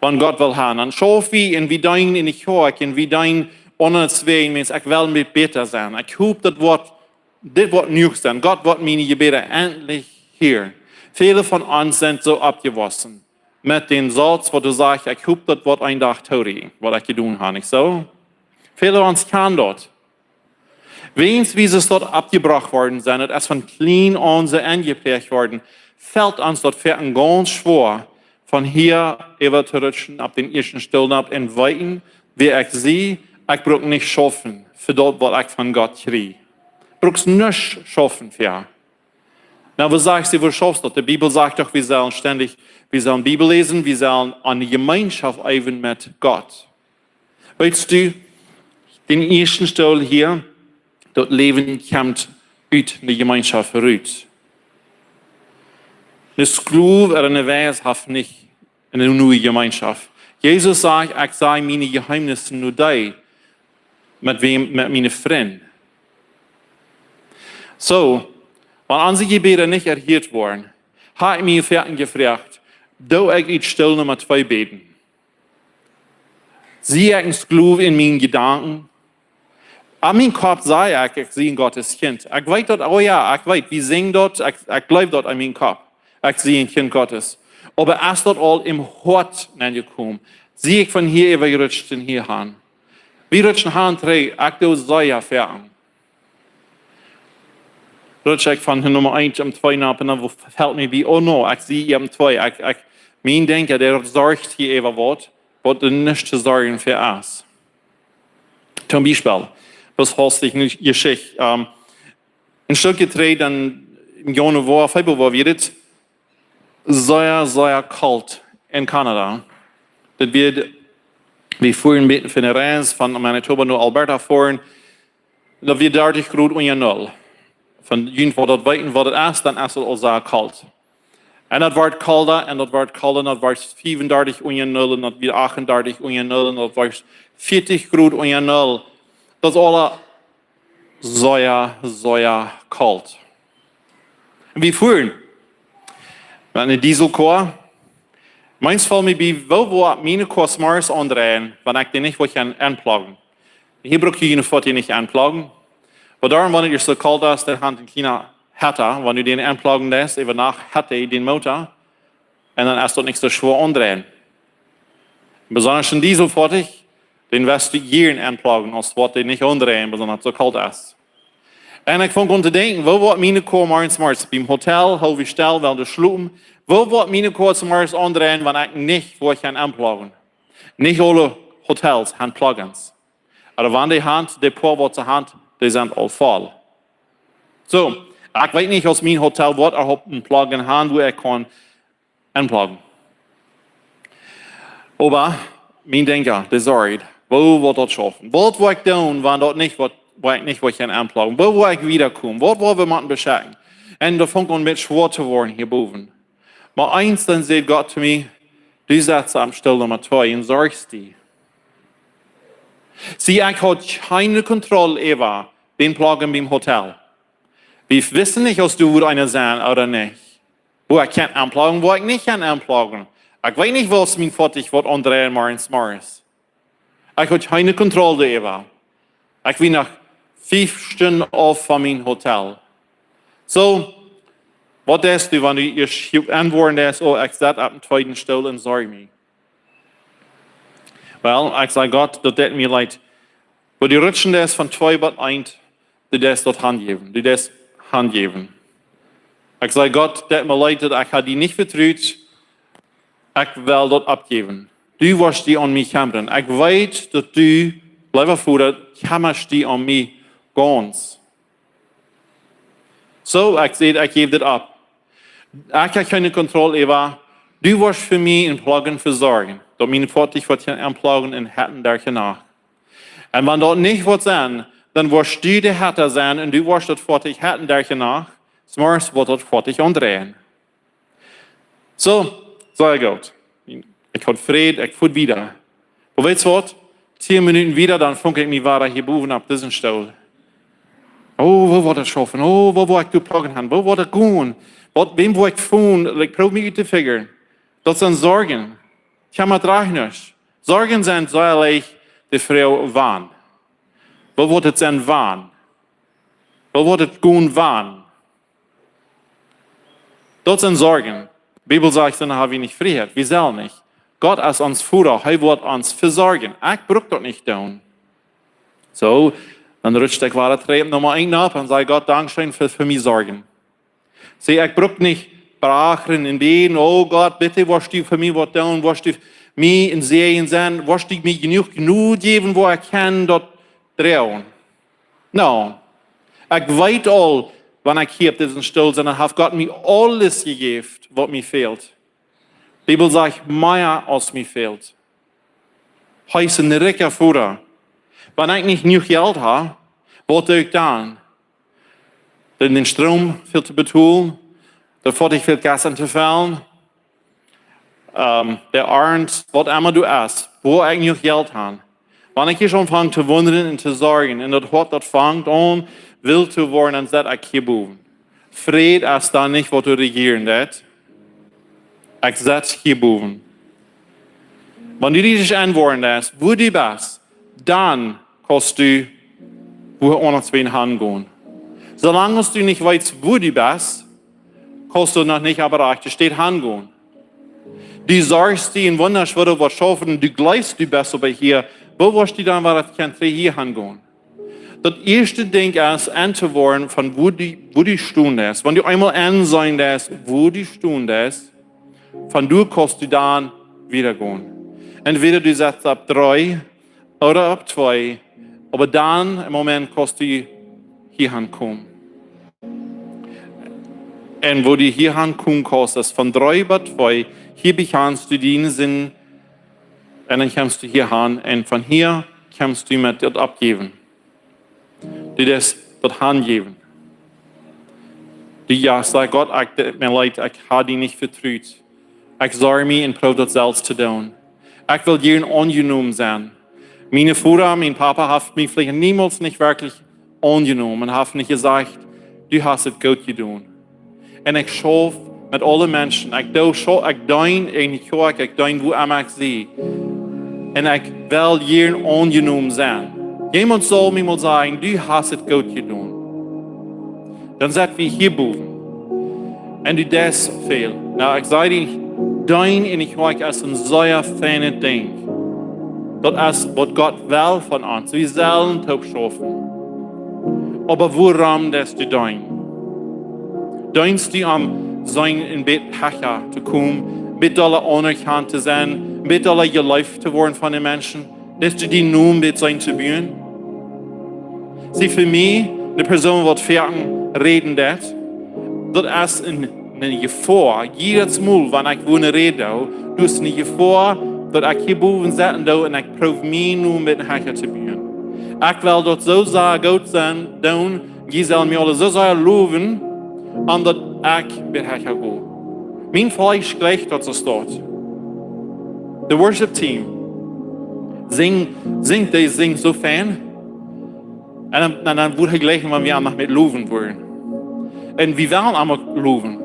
waut Gott well haben. Dan schauf wie un wie deenen en de Kjoakj un wie deenen aundre Zwäajen, Mensch, ekj well een bät bäta sennen. Ekj hop, daut woat, dit woat jenuach sennen. Gott woat miene Jebäda endlich hieren. Väle von ons sent soo oppjewossen met dän Sauz, waut du sajchst, ekj hop, daut woat een Dach toorieekjen, waut ekj jedonen hab, nich soo? Väle von ons kjennen daut. Wäajens wie soo oppjebrocht worden sent, daut es von kjlien aun soo enjepräacht worden, felt ons daut foaken gaunz schwoa, von hia äwa to rutschen opp dän ieeschten Stool nopp un weeten, wäa ekj sie, ekj bruck nich schaufen fa daut, waut ekj von Gott kjrie. Bruckst nuscht schaufen fa. Na, waut sajchst du, woo schaufst daut? De Bibel sajcht doch, wie sellen stendich, wie sellen Bibel läsen, wie sellen aun de Jemeenschoft äwen met Gott. Weetst du, dän ieeschten Stool hia, daut Läwen kjemt ut de Jemeenschoft rut. De Sklow ooda de Weis haft nich eene niee Jemeenschoft. Jesus sajcht, ekj saj miene Jeheemnissen no dee, met wäm, met miene Frind. Soo, wan onse Jebäda nich erhieet woaren, hab ekj mie foaken jefroacht, doo ekj ut Stool Numma twee bäden? Sie ekj een Sklow en miene Jedanken? Aun mienen Kopp saj ekj, ekj sie een Gottes Kjint. Ekj weet daut, oh jo, ekj weet, wie sinjen daut, ekj, ekj jleew daut aun mienen Kopp. Ekj sie een Kjint Gottes. Oba es daut aul em Hoat aunjekomen? Sie ekj von hia äwajerutscht un hia han? Wie rutschen han trigj, ekj doo sea foaken. Rutsch ekj von Numma eent opp twee nopp un dan felt mie bie, oh no, ekj sie hia opp twee. Ekj, ekj, mien Denkja, dee sorcht hia äwa waut, waut doa nuscht to sorjen fa es. Toom Biespel, waut haud ekj nu Jeschicht, ähm, een Stootje trigj, dan em Januoa, Februoa wia et sea, sea kolt en Kanada. Daut wia, wie fuaren met, fa eene Reis von Manitoba no Alberta foaren. Daut wia dartich Grod unja null. Von junt waut daut weeten, waut daut es, dan es et aul sea kolt. Un daut woat kolda, un daut woat kolda, un daut woat fiewendartich unja null, un daut wia achtundartich unja null, un daut woat vieetich Grod unja null. Daut es aul sea, sea kolt. Wie fuaren met eene Dieselkoa. Meist foll mie bie, woo woat miene Koa zemorjes aundreien, wan ekj dee nich woa aunpluggen. Hia bruck jie june Foatieja nich aunpluggen. Oba doaromm, wan et soo kolt es, dan haft een kjliena Heater, wan du dän aunpluggen deist, äwa Nacht heat dee dän Motor. Un dan es daut nich soo schwoa aundreien. Besonda een Dieselfoatich, dän woascht du jieren aunpluggen, aus woat dee nich aundreien, besonda soo kolt es. Un ekj funk aun to denkjen, woo woat miene Koa zemorjes, zemorjes biem Hotel, hoolt wie stell, well wie schlopen. Woo woat miene Koa zemorjes aundreien, wan ekj nich woa aunpluggen? Nich aule Hotels han Plug-ins. Oba wan dee han, dee poa waut see han, dee sent aul voll. Soo, ekj weet nich, aus mien Hotel woat uk een Plug-in han, wua ekj kaun aunpluggen. Oba mien Denkja, dee sajcht, woo woat daut schaufen? Waut woa ekj doonen, wan daut nich woat, wua ekj nich woa aunpluggen? Woo woa ekj wiedakomen? Waut woa wie motten beschekjen? Un daut funk aun met schwoa to woaren hia bowen. Oba eent dan säd Gott to mie, du setst aum Stool Numma twee un sorchst die. See, ekj haud kjeene Kontroll äwa dän Plug-in biem Hotel. Wie wisten nich, aus doa wudd eena sennen ooda nich. Wua ekj kaun aunpluggen, wua ekj nich kaun aunpluggen. Ekj weet nich, woo mien Foatich woat aundreien morjen zemorjes. Ekj haud kjeene Kontroll doaräwa. Ekj wia noch fief Stunden auf von mien Hotel. Soo, waut deist du, wan du ieescht aunwoaren deist, oh, ekj sett opp dän tweeden Stool un sorj mie? Well, ekj saj, Gott, daut deit mie leet. Oba du rutschen deist von twee bat eent, du deist daut hanjäwen, du deist hanjäwen. Ekj saj, Gott, daut deit mie leet, daut ekj ha die nich vetrut, ekj well daut oppjäwen. Du woascht die om mie kjemmren. Ekj weet, daut du, leewa Voda, kjemmascht die om mie gaunz. Soo, ekj säd, ekj jäw dit opp. Ekj hab kjeene Kontroll äwa. Du woascht fa mie en Plogen vesorjen, daut mien Foatich woat aunplogen un hetten derch de Nacht. Un wan daut nich woat sennen, dan woascht du de Hetta sennen un du woascht daut Foatich hetten derch de Nacht. Zemorjes woat daut Foatich aundreien. Soo, sea goot. Ekj haud Fräd, ekj foa wieda. Oba weetst waut? Tieen Minuten wieda, dan funk ekj mie wada hia bowen opp disen Stool. Oh, woo woat daut schaufen? Oh, woo woa ekj doa Plogen han? Woo woat daut gonen? Waut, wäm woa ekj fonen? Ekj proow mie ut to figure. Daut sent Sorjen. Ekj hab mau dree Nosch. Sorjen sent sea leicht de Froag wan. Woo woat et sennen wan? Woo woat et gonen wan? Daut sent Sorjen. Bibel sajcht, dan hab wie nich Frieheit. Wie sellen nich. Gott es ons Voda, hee woat ons vesorjen. Ekj bruk daut nich doonen. Soo, dan rutscht ekj wada Trap Numma eent opp un saj: Gott, dankscheen fa, fa mie sorjen. See, ekj bruk nich prachren un bäden: Oh Gott, bitte, woascht du fa mie waut doonen, woascht du mie en Säajen sennen, woascht du mie jenuach Jnod jäwen, woo ekj kaun daut droagen. No, ekj weet aul, wan ekj hia opp disen Stool sie, dan haft Gott mie aules jejäft, waut mie fält. Bibel sajcht, mea aus mie fält. Hee es een rikja Voda. Wan ekj nich jenuach Jelt hab, waut doo ekj dan? Dan dän Stroom väl to betolen, daut Foatich väl Gas aun to fellen, ähm, de Arnt, waut emma du hast, woo ekj jenuach Jelt hab. Wan ekj hia aunfang to wundren un to sorjen, un daut Hoat, daut fangt aun, wilt to woaren, dan sett ekj hia bowen. Fräd es dan nich, waut doa rejieren deit. Ekj sett hia bowen. Wan du die nich enwoaren deist, wua du best, dan kaust du wua aundasch han gonen. Soo lang aus du nich weetst, wua du best, kaust du noch nich opp de rajchte Städ han gonen. Du sorjst die un wundasch, woo du woascht schaufen, du jleefst, du best oba hia. Woo woascht du dan, wan daut kjeene Trigj hia han gonen? Daut ieeschte Dinkj es, enn to woaren von wua du, wua du stonen deist. Wan du eemol ennseenen deist, wua du stonen deist, von doa kaust du dan wieda gonen. Entwäda du setst opp dree ooda opp twee, oba dan em Moment kaust du hia han komen. Un wua du hia han komen kaust, es von dree bat twee, hia bekjanst du diene Sind, un dan kjemst du hia han, un von hia kjemst du met daut oppjäwen. Du deist daut hanjäwen. Du, jo, saj: Gott, ekj, daut deit mie leet, ekj hab die nich vetrut. Ekj sorj mie un proow daut selfst to doonen. Ekj well hia aunjenomen sennen. Mien Voda, mien Papa haft mie veleicht niemols nich werkjlich aunjenomen un haft nich jesajcht: Du hast et goot jedonen. Un ekj schauf met aule Menschen. Ekj doo, schau-, ekj deen enne Kjoakj, ekj deen wua emma ekj sie. Un ekj well hia aunjenomen sennen. Wäa saul mie mol sajen: Du hast et goot jedonen. Dan sett wie hia bowen. Un du deist väl. No, ekj saj die, deenen enne Kjoakj es een sea feinet Dinkj. Daut es, waut Gott well von ons. Wie sellen toop schaufen. Oba wuarom deist du deenen? Deenst du, om sennen een bät hecha to komen, een bät dolla aunerkaunt to sennen, een bät dolla jeleeft to woaren von de Menschen? Deist du dienen Nomen een bät sennen to buen? See, fa mie, eene Persoon, waut foaken räden deit, daut es een, eene Jefoa. Jiedet Mol, wan ekj wua ne Räd doo, daut es eene Jefoa, daut ekj hia bowen setten doo un ekj proow mienen Nomen een bät hecha to buen. Ekj well daut soo sea goot sennen, doonen, jie sellen mie aule soo sea lowen, om daut ekj een bät hecha go. Mien Fleesch jleicht daut soo stoakj. De worship team sinjt, sinjt, dee sinjt soo fein. Un dan, dan, dan woat hee jleichen, wan wie am noch met lowen woaren. Un wie wellen am uk lowen.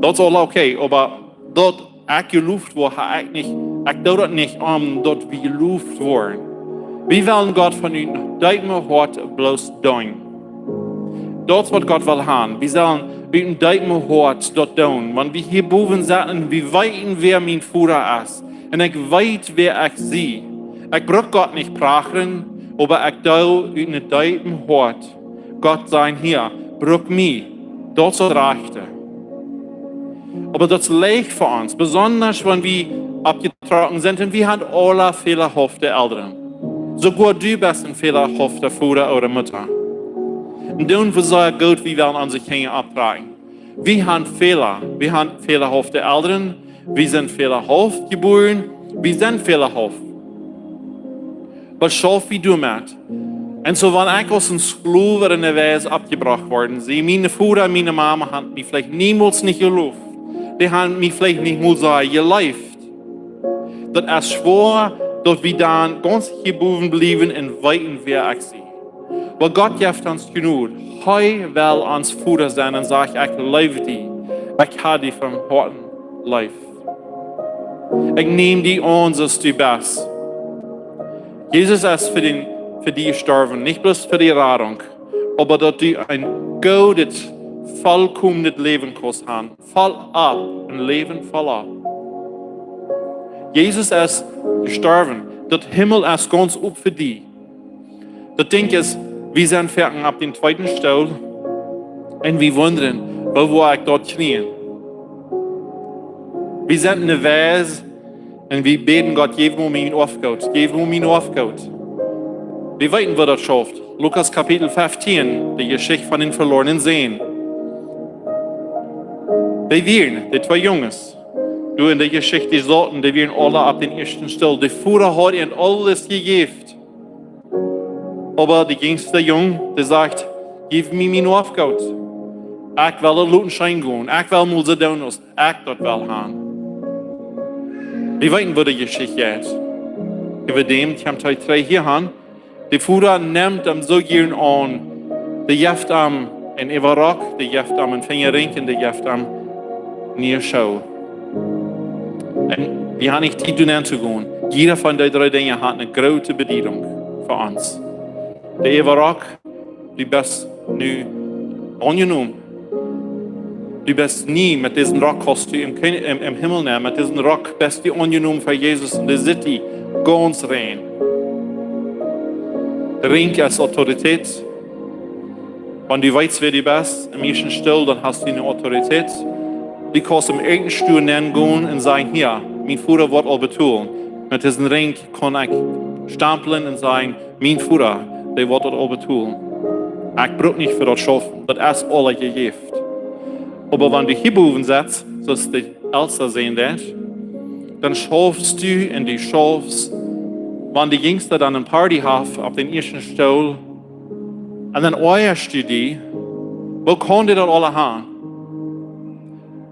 Daut es aul okay, oba daut ekj jeloft woa, hab ekj nich, ekj doo daut nich, om daut wie jeloft woaren. Wie wellen Gott von een deepen Hoat bloos deenen. Daut es, waut Gott well han. Wie sellen ut een deepen Hoat daut doonen. Wan wie hia bowen setten, wie weeten, wäa mien Voda es. Un ekj weet, wäa ekj sie. Ekj bruk Gott nich prachren, oba ekj doo ut een deepen Hoat Gott sajen: Hia, bruk mie. Daut es daut Rajchte. Oba daut es leicht fa ons, besonda wan wie oppjetrocken sent un wie haben aule fälahafte Elren. Soogoa du best een fälahafta Voda ooda Mutta. Un dan, woo sea goot wie wellen onse Kjinja oppdroagen. Wie haben Fäla. Wie haben fälahafte Elren. Wie sent fälahauft jebuaren. Wie sent fälahauft. Waut schauf wie doamet? Un soo, wan ekj aus een Sklow enne Wies oppjebrocht worden sie, miene Voda un miene Mame haben mie veleicht niemols nich jeloft. Dee haben mie veleicht nich mol soo jeleeft. Daut es schwoa, daut wie dan gaunz hia bowen bliewen un weeten, wäa ekj sie. Oba Gott jeft ons Jnod. Hee well ons Voda sennen un sajcht: "Ekj leew die. Ekj hab die von Hoaten leef. Ekj näm die aun, soo aus du best." Jesus es fa dän, fa die jestorwen, nich bloos fa de Radunk, oba daut du een goodet, vollkomenet Läwen kaust haben. Voll opp, een Läwen voll opp. Jesus es jestorwen. Daut Himmel es gaunz op fa die. Daut Dinkj es, wie sent foaken opp dän tweeden Stool un wie wundren, woo woa ekj daut kjrieen? Wie sent enne Wies un wie bäden Gott: "Jeff mie mien Oafgoot, jeff mie mien Oafgoot." Wie weeten, woo daut schauft. Lukas Kapitel feftieen, de Jeschicht von dän velornen Sän. Dee wieren, dee twee Junges, doa enne Jeschicht, dee sauten, dee wieren aule opp dän ieeschten Stool. De Voda haud an aules jejäft. Oba de jinjsta Jung, dee sajcht: "Jeff mie mien Oafgoot. Ekj well daut loten scheen gonen. Ekj well mol soo doonen, aus ekj daut well haben." Wie weeten, woo de Jeschicht jeit. Äwa däm kjemt hee trigj hia aun. De Voda nemt am soo jieren aun. Dee jeft am een Äwarock, dee jeft am een Finjarinkj un dee jeft am niee Schoo. Un wie haben nich Tiet, doa auntogonen. Jieda von dee dree Dinja haft eene groote Bediedunk fa ons. De Äwarock, du best nu aunjenomen. Du best nu met disen Rock, kaust du em Kjen-, em, em Himmel nämen, met disen Rock best du aunjenomen fa Jesus un dee sitt die gaunz rein. De Rinkj es Autoritäet. Wan du weetst, wäa du best, em ieeschten Stool, dan hast du eene Autoritäet. Du kaust em ieeschten Stool nengonen un sajen: "Hia, mien Voda woat aul betolen." Met disen Rinkj kaun ekj stamplen un sajen: "Mien Voda, dee woat daut aul betolen. Ekj bruk nich fa daut schaufen. Daut es aul jejäft." Oba wan du hia bowen sitst, soo aus de Elsta sennen deit, dan schaufst du un du schaufst. Wan de Jinjsta dan eene Party haft opp dän ieeschten Stool, un dan oajast du die: "Woo kaun dee daut aula haben?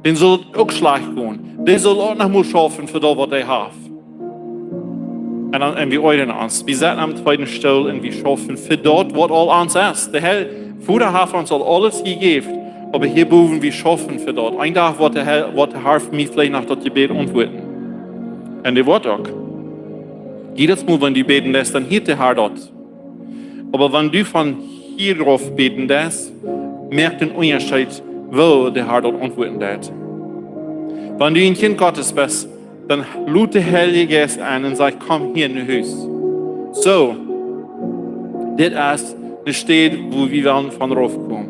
Dän saul daut uk schlajcht gonen. Dee saul uk noch mol schaufen fa daut, waut hee haft." Un dan, un wie oajren ons. Wie setten aum tweeden Stool un wie schaufen fa daut, waut aul ons es. De Herr, Voda haft ons aul aules jejäft, oba hia bowen, wie schaufen fa daut. Een Dach woat de Herr, woat de Herr fa mie veleicht noch daut Jebäd auntwuaden. Un dee woat uk. Jiedet Mol, wan du bäden deist, dan hieet de Herr daut. Oba wan du von hia rauf bäden deist, moakt een Unjascheet, woo de Herr daut auntwuaden deit. Wan du een Kjint Gottes best, dan lot de Heilje Jeist aun un sajcht: "Komm hia no Hus." Soo, dit es de Städ, wua wie wellen von raufkomen.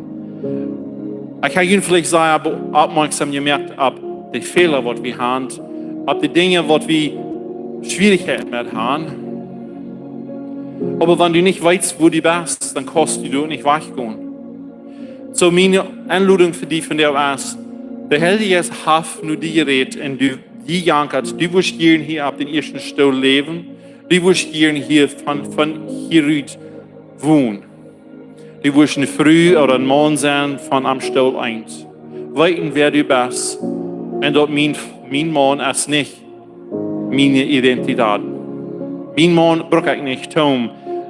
Ekj hab junt veleicht sea be-, oppmoakjsom jemoakt opp de Fäla, waut wie haben, opp de Dinja, waut wie Schwierichkjeiten met haben. Oba wan du nich weetst, wua du best, dan kaust du doa nich wajchgonen. Soo, miene Enlodunk fa die vondoag es: De Heilje Jeist haft nu die jerät un du, die jankat, du wurscht jieren hia opp dän ieeschten Stool läwen, du wurscht jieren hia von, von hia ut wonen. Du wurscht eene Fru ooda een Maun sennen von aum Stool eent. Weeten, wäa du best. Un daut mien, mien Maun es nich miene Identität. Mien Maun bruk ekj nich toom,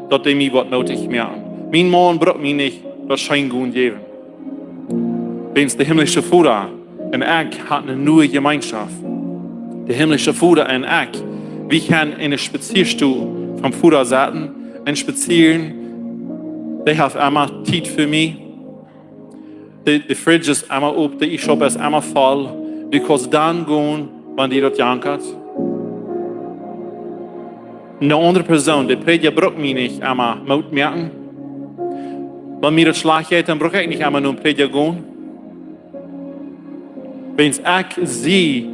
daut dee mie waut noodich moaken. Mien Maun bruk mie nich daut scheen gonen jäwen. Wiels de himmlische Voda un ekj haben eene niee Jemeenschoft. De himmlische Voda un ekj, wie kjennen enne Spazieastow vom Voda setten un spazieren. Dee haft emma Tiet fa mie. De, de fridge es emma op, de Iesschup es emma voll. Du kaust dan gonen, wan die daut jankat. Eene aundre Persoon, de Prädja brukt mie nich emma Moot moaken. Wan mie daut schlajcht jeit, dan bruk ekj nich emma no een Prädja gonen. Wiels ekj sie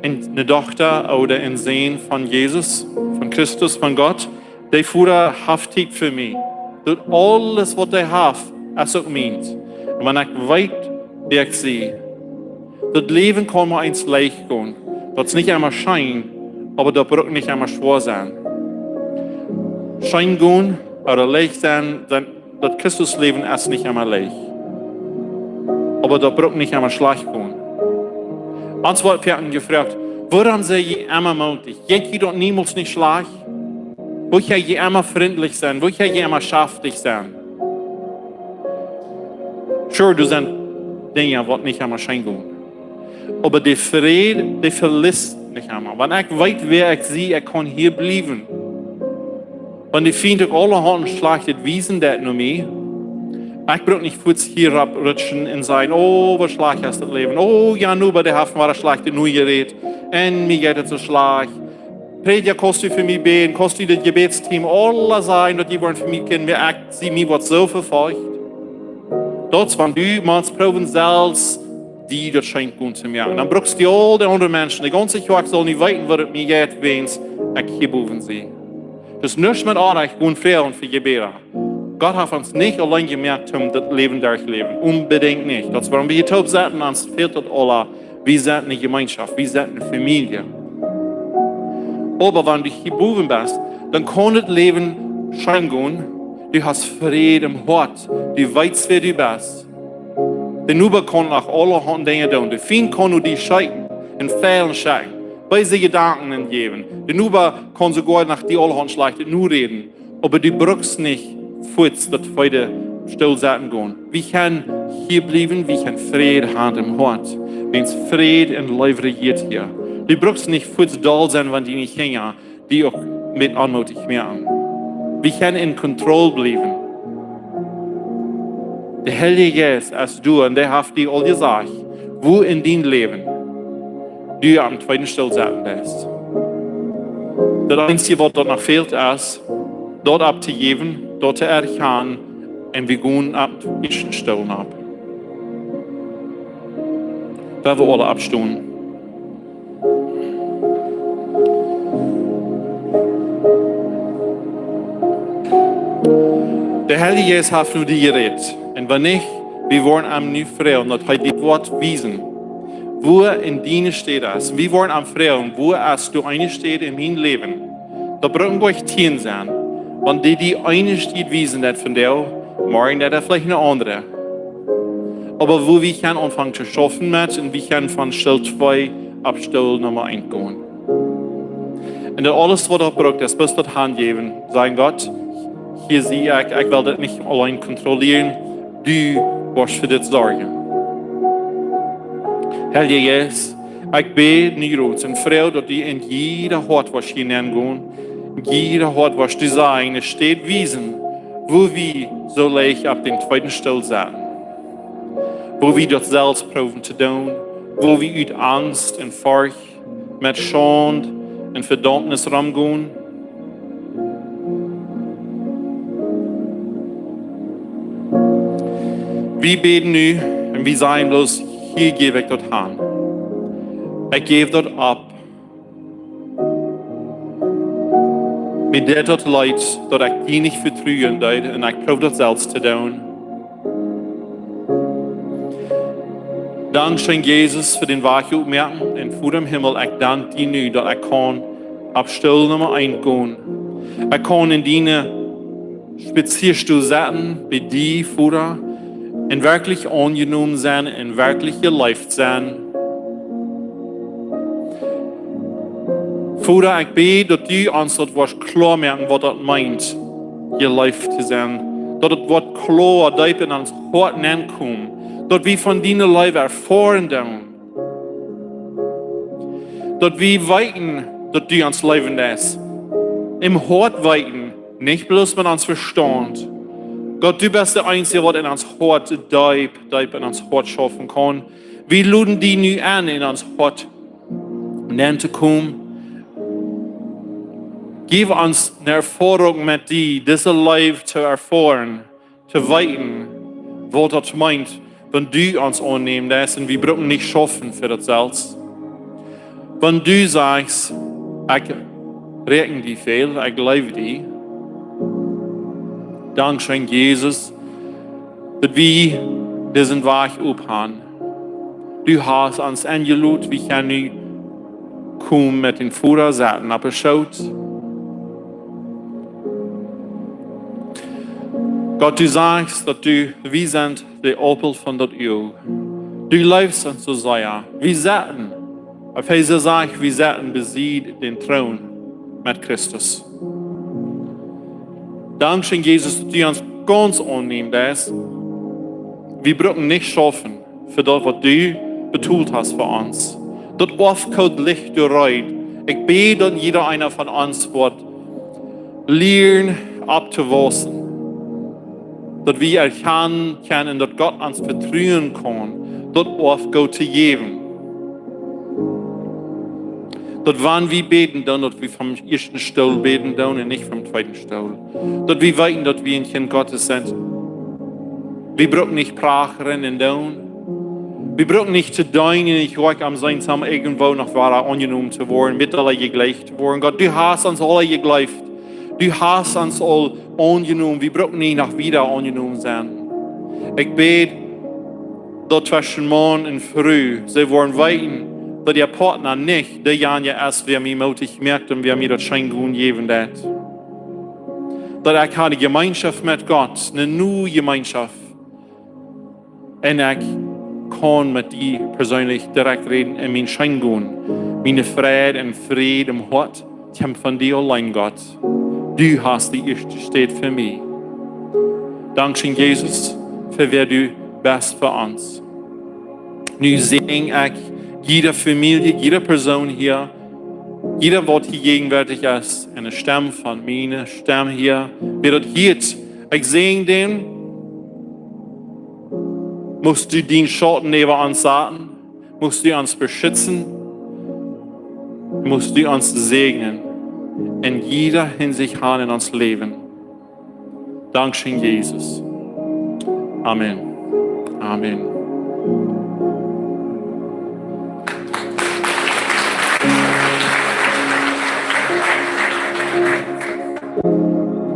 eene Dochta ooda een Sän von Jesus, von Christus, von Gott. De Voda haft Tiet fa mie. Daut aules, waut hee haft, es uk mient. Un wan ekj weet, wäa ekj sie, Daut Läwen kaun mau eent leicht gonen. Daut es nich emma scheen, oba daut brukt nich emma schwoa sennen. Scheen gonen ooda leicht sennen, daut Christusläwen es nich emma leicht. Oba daut brukt nich emma schlajcht gonen. Ons woat foaken jefroacht: Wuarom sie jie emma mootich? Jeit jie daut niemols nich schlajcht? Wuarom jie emma frintlich sennen? Wuarom jie emma schaftich sennen? Sure, doa sent Dinja, waut nich emma scheen gonen. Oba de Fräd, dee veliest nich emma. Wan ekj weet, wäa ekj sie, ekj kaun hia bliewen. Wan de Fient uk aulahaunt Schlajchtet wiesen deit no mie, ekj bruk nich fuaz hia opp rutschen un sajen: Oh, waut schlajcht es daut Läwen. Oh jo, nu, oba dee haft wada schlajcht no jerät. Un mie jeit et soo schlajcht. Prädja, kaust du fa mie bäden? Kaust du daut Jebädsteam aula sajen, daut dee woaren fa mie kjennen? Mie, ekj sie, mie woat soo vefolcht. Daut es, wan du motst proowen selfst die daut scheen gonen to moaken. Dan brukst du aul de aundre Menschen, de gaunze Kjoakj saul nich weeten, waut et mie jeit, wäajens ekj hia bowen sie. Daut es nuscht met Onrajcht gonen froagen fa Jebäda. Gott haft ons nich auleen jemoakt, om daut Läwen derchläwen. Onbedinjt nich. Daut es, wuarom wie hia toop sent, ons fält daut aula. Wie sent eene Jemeenschoft, wie sent eene Famielje. Oba wan du hia bowen best, dan kaun daut Läwen scheen gonen. Du hast Fräd em Hoat. Du weetst, wäa du best. De Noba kaun noch aulahaunt Dinja doonen. De Fient kaun no die schieten un Feilen schekjen, beese Jedanken enjäwen. De Noba kaun soogoa no die aulahaunt Schlajchtet no räden. Oba du brukst nich fuaz daut tweede Stool setten gonen. Wie kjennen hia bliewen, wie kjennen Fräd haben em Hoat. Wäajens Fräd un Leew rejieet hia. Du brukst nich fuaz doll sennen, wan diene Kjinja die uk met onmootich moaken. Wie kjennen en Kontroll bliewen. De Heilje Jeist es doa un dee haft die aul jesajcht, wua en dien Läwen du aum tweeden Stool setten deist. Daut eensje, waut doa noch fält, es, daut auftojäwen, daut to erkjanen, un wie gonen opp dän ieeschten Stool opp. Wie woaren aula oppstonen. De Heilje Jeist haft nu die jerät. Un wan nich, wie woaren am nu froagen, daut hee die woat wiesen, wua en diene Städ es. Wie woaren am froagen: Wua es du eene Städ en mien Läwen? Daut brucken goanich tieen sennen. Wan dee die eene Städ wiesen, daut von die, morjen daut veleicht eene aundre. Oba wua wie kjennen aunfangen to schaufen met un wie kjennen von Stool twee opp Stool Numma eent gonen. Un daut aules, waut daut brukt, es bloos daut hanjäwen. Sajen: Gott, hia sie ekj, ekj well daut nich auleen kontrollieren. Du woascht fa dit sorjen. Heilje Jeist, ekj bäd nu groot un froag, daut du en jieda Hoat woascht hia nengonen, en jieda Hoat woascht du sennen, eene Städ wiesen, wua wie soo leicht opp dän tweeden Stool setten, wua wie daut selfst proowen to doonen, wua wie ut Angst un Forcht, met Schaund un Vedaumnis romgonen. Wie bäden nu un wie sajen bloos: Hia jäw ekj daut han. Ekj jäw daut opp. Mie deit daut leet, daut ekj die nich vetruen deed un ekj proow daut selfst to doonen. Dankscheen, Jesus, fa dän Wajch oppmoaken. Un Voda em Himmel, ekj dank die nu, daut ekj kaun opp Stool Numma eent gonen. Ekj kaun en diene Spazieastool setten, bie die, Voda, un werkjlich aunjenomen sennen un werkjlich jeleeft sennen. Voda, ekj bäd, daut du ons daut woascht kloa moaken, waut daut meent, jeleeft to sennen. Daut et woat kloa deep en ons Hoat nenkomen. Daut wie von diene Leew erfoaren doonen. Daut wie weeten, daut du ons leewen deist. Em Hoat weeten, nich bloos met ons Vestaunt. Gott, du best de eensje, waut en ons Hoat deep, deep en ons Hoat schaufen kaun. Wie loden die nu en, en ons Hoat nenn to komen. Jeff ons eene Erfoarunk met die, dise Leew to erfoaren, to weeten, waut daut meent, wan du ons aunnemen deist un wie brucken nich schaufen fa daut selfst. Wan du sajchst: Ekj räakjen die väl, ekj leew die. Dankscheen, Jesus, daut wie disen Wajch opp han. Du hast ons enjelot, wie kjennen nu komen met dän Voda, saten opp de Schoot. Gott, du sajchst, daut du, wie sent de Aupel von daut Uag. Du leefst ons soo sea. Wie saten, Efeesa sajcht, wie saten besied dän Troon met Christus. Dankscheen, Jesus, daut du ons gaunz aunnämen deist. Wie bruken nich schaufen fa daut, waut du betolt hast fa ons. Daut Oafgoot licht doa reed. Ekj bäd, daut jieda eena von ons woat lieren opptowaussen. Daut wie erkjanen kjennen, daut Gott ons vetruen kaun, daut Oafgoot to jäwen. Daut wan wie bäden doonen, daut wie vom ieeschten Stool bäden doonen un nich vom tweeden Stool. Daut wie weeten, daut wie een Kjint Gottes sent. Wie bruken nich prachren un doonen. Wie bruken nich to deenen, nich woakj aum sennen, om irjentwoo noch wada aunjenomen to woaren, met aule jejlikjt to woaren. Gott, du hast ons aule jejlikjt. Du hast ons aul aunjenomen. Wie bruken nich noch wieda aunjenomen sennen. Ekj bäd, daut tweschen Maun un Fru, see woaren weeten, daut äa Partna nich dejanja es, wäa mie mootich moakt un wäa mie daut scheen gonen jäwen deit. Daut ekj ha ne Jemeenschoft met Gott, ne niee Jemeenschoft. Un ekj kaun met die perseenlich direkt räden un mie scheen gonen. Miene Freid un Fräd em Hoat kjemt von die auleen, Gott. Du hast de ieeschte Städ fa mie. Dankscheen, Jesus, fa wäa du best fa ons. Nu säajen ekj jiede Famielje, jiede Persoon hia, jieda, waut hia jäajenwoatich es, enne Stemm von miene Stemm hia, wäa daut hieet, ekj säajen dän, must du dienen Schauten äwa ons saten, must du ons beschitzen, must du ons säajnen en jieda Hinsicht han en ons Läwen. Dankscheen, Jesus. Amen. Amen.